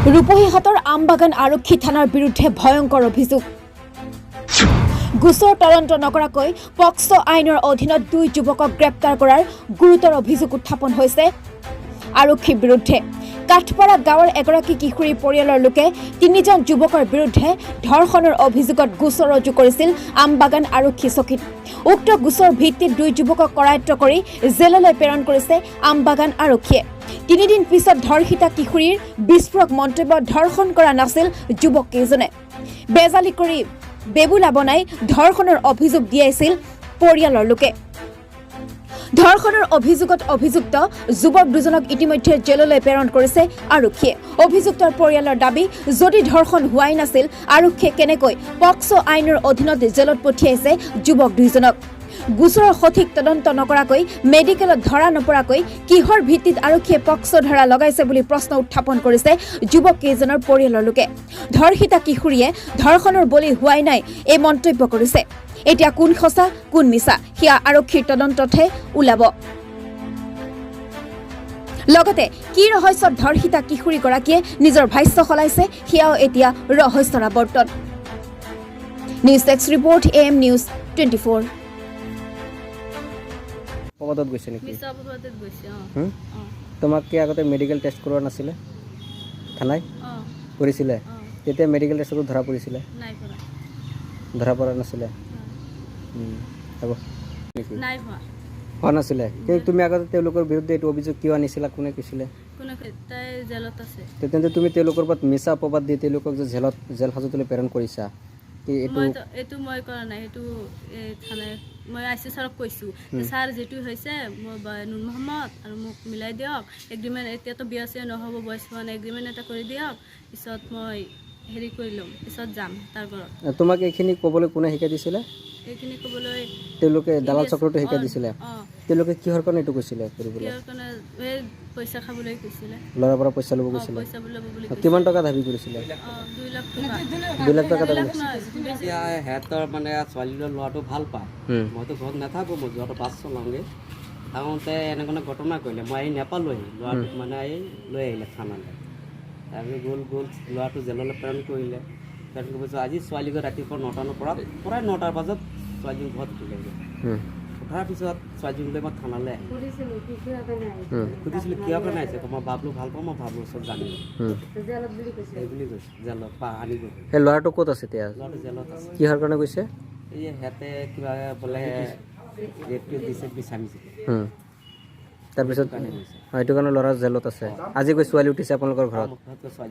ৰূপহীহাটৰ আমবাগান আৰক্ষী থানাৰ বিৰুদ্ধে ভয়ংকৰ অভিযোগ। গোচৰ তদন্ত নকৰাকৈ পক্সো আইনৰ অধীনত দুই যুৱকক গ্ৰেপ্তাৰ কৰাৰ গুৰুতৰ অভিযোগ উত্থাপন হৈছে আৰক্ষীৰ বিৰুদ্ধে। কাঠপাৰা গাঁৱৰ এগৰাকী কিশোৰীৰ পৰিয়ালৰ লোকে তিনিজন যুৱকৰ বিৰুদ্ধে ধৰ্ষণৰ অভিযোগত গোচৰ ৰুজু কৰিছিল আমবাগান আৰক্ষী চকীত। উক্ত গোচৰ ভিত্তিত দুই যুৱকক কৰায়ত্ব কৰি জেললৈ প্ৰেৰণ কৰিছে আমবাগান আৰক্ষীয়ে। তিনিদিন পিছত ধৰ্ষিতা কিশোৰীৰ বিস্ফোৰক মন্তব্য, ধৰ্ষণ কৰা নাছিল যুৱক কেইজনে, বেজালি কৰি বেবুলা বনাই ধৰ্ষণৰ অভিযোগ দিয়াইছিল পৰিয়ালৰ লোকে। ধৰ্ষণৰ অভিযোগত অভিযুক্ত যুৱক দুজনক ইতিমধ্যে জেললৈ প্ৰেৰণ কৰিছে আৰক্ষীয়ে। অভিযুক্তৰ পৰিয়ালৰ দাবী, যদি ধৰ্ষণ হোৱাই নাছিল, আৰক্ষীয়ে কেনেকৈ পক্সো আইনৰ অধীনত জেলত পঠিয়াইছে যুৱক দুইজনক? গোচৰৰ সঠিক তদন্ত নকৰাকৈ, মেডিকেলত ধৰা নপৰাকৈ কিহৰ ভিত্তিত আৰক্ষীয়ে পক্সো ধাৰা লগাইছে বুলি প্ৰশ্ন উত্থাপন কৰিছে যুৱক কেইজনৰ পৰিয়ালৰ লোকে। ধৰ্ষিতা কিশোৰীয়ে ধৰ্ষণৰ বলি হোৱাই নাই, এই মন্তব্য কৰিছে। এতিয়া কোন সঁচা, কোন মিছা, সেয়া আৰক্ষীৰ তদন্ততহে ওলাব। লগতে কি ৰহস্যত ধৰ্ষিতা কিশোৰীগৰাকীয়ে নিজৰ ভাষ্য সলাইছে, সেয়াও এতিয়া ৰহস্যৰ আৱৰ্তত। News desk report, AM News 24. অপবাদত গৈছে নেকি? মিছা অপবাদত গৈছে, অঁ। হুম? অঁ। তোমাক কি আগতে মেডিকেল টেষ্ট কৰোৱা নাছিলে থানাই? অঁ। কৰিছিলে? অঁ। তেতিয়া মেডিকেল টেষ্টতো ধৰা পৰিছিলে? নাই পৰা। ধৰা পৰা নাছিলে। হ'ব নেকি? নাই হোৱা। হোৱা নাছিলে। কিন্তু তুমি আগতে তেওঁলোকৰ বিৰুদ্ধে এইটো অভিযোগ কিয় আনিছিলা? কোনে কৈছিলে? কোনে তাই জেলত আছে। তেন্তে তুমি তেওঁলোকৰ ওপৰত মিছা অপবাদ দি তেওঁলোকক যে জেলত, জেল হাজতলৈ প্ৰেৰণ কৰিছা কি এইটো? মইতো এইটো মই কৰা নাই। সেইটো এই থানাই, মই I C ছাৰক কৈছোঁ, ছাৰ, যিটো হৈছে মই নুৰ মহম্মদ আৰু মোক মিলাই দিয়ক। এগ্ৰিমেণ্ট, এতিয়াতো বিয়া চিয়া নহ'ব, বয়স হোৱা নাই, এগ্ৰিমেণ্ট এটা কৰি দিয়ক, পিছত মই হেৰি কৰি ল'ম, পিছত যাম তাৰ ঘৰত। তোমাক এইখিনি ক'বলৈ কোনে শিকাই দিছিলে? এইখিনি ক'বলৈ তেওঁলোকে, দালাল চক্ৰটো শিকাই দিছিলে? অঁ। তেওঁলোকে কিহৰ কাৰণে এইটো কৈছিলে কৰিবলৈ? কিহৰ কাৰণে, এই পইচা খাবলৈ কৈছিলে। ল'ৰাৰ পৰা পইচা ল'ব অঁ। কৈছিলে? পইচা ল'ব বুলি কৈছিলে। কিমান টকা দাবী কৰিছিলে? অঁ, 2 লাখ টকা। 2 লাখ টকা দুই দাবী? লাখ নহয়, বেছি। এতিয়া সিহঁতৰ মানে ছোৱালীৰ ল'ৰাটো ভাল পায়। মইতো ঘৰত নাথাকোঁ, মই যোৱাটো বাছ চলাওঁগৈ। থাকোঁতে এনেকুৱা ঘটনা কৰিলে, মই আহি নাপালোহি। ল'ৰাটোক মানে আহি লৈ আহিলে থানালৈ। তাৰপিছত গ'ল গ'ল ল'ৰাটো জেললৈ প্ৰেৰণ কৰিলে। প্ৰেৰণ কৰাৰ পিছত আজি ছোৱালী গৈ ৰাতিপুৱা 9টা পৰা প্ৰায় 9টাৰ বজাত ছোৱালীজনী ঘৰত উঠিলেগৈ। উঠাৰ পিছত ছোৱালীজনী লৈ মই থানালৈ আহিলোঁ। সুধিছিলোঁ, কিয় কাৰণে আহিছে? মই বাবলু ভাল পাওঁ, মই বাবলুৰ ওচৰত জানিম এই বুলি কৈছে। জেলত পৰা আনিব। সেই ল'ৰাটো ক'ত আছে এতিয়া? ল'ৰাটো জেলত আছে। কিহৰ কাৰণে গৈছে? এই সিহঁতে কিবা বোলে ৰেপটো দিছে বিচাৰিছিলে। তাৰপিছত কাৰণে গৈছে। অঁ, এইটো কাৰণে ল'ৰা জেলত আছে। আজি গৈ ছোৱালী উঠিছে আপোনালোকৰ ঘৰত? ছোৱালী।